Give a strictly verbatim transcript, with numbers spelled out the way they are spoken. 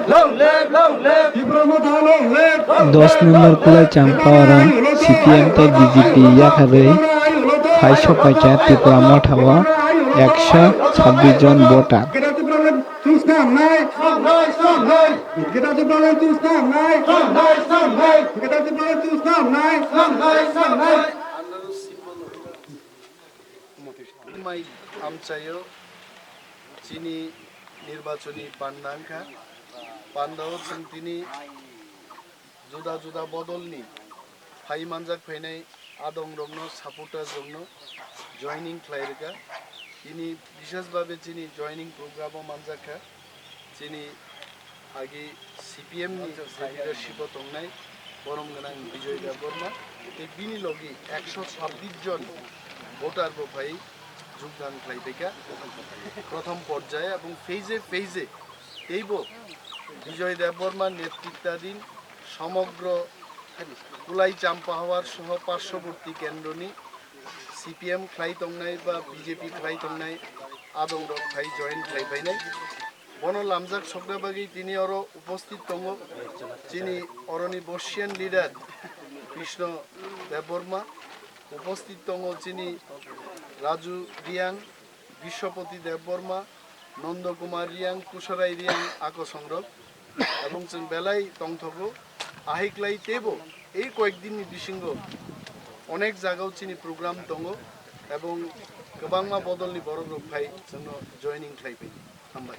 Long live, long live. Tipra Motha long live. Dos number Kulai Champawara C P M tei B J P yakarwi phai sokpaikha Tipra Mothao ekso sabbish jon voter. Gita Tipra Land Tusna Nai. Gita Tipra Land Tusna Nai. Gita Tipra Land Tusna Nai. Mai amchaio chini nirbachoni panda wngkha. Pandao chwng tini juda juda bodolni phai manjak phainai adongrokno, supporters rokno joining khlai rwkha. Tini bishes babe chini joining program o manjak kha. Chini agi C P M ni leadership o tongnai borom gwnang Bijoy Debbarma tei bini logi ekso sabbish jon voter bo phai jogdan khlai phaikha prothom porjaya, ebong phase phase teibo Bijoy Debbarma netritaddhin somogro Kulai Champahawar soho parshoborti kendroni C P M khlai tongnai ba B J P khlai tongnai adongrok phai join khlai phainai. Bono lamjak sokna bagwi tini oro uposthit tongo chini oroni Bosnian leader Krishna Debbarma, uposthit tongo chini Raju Riang, Biswapati Debbarma, Nondo Kumar Riang, Kusarai Riang, akosongrok, ebong chwng belai tongthogo. Ahiklai teibo ei koyek dinni bisingo onek jagao chini program tongo, ebong kwbangma bodolni borokrok phai chwngno joining khlai phaio. Hambai.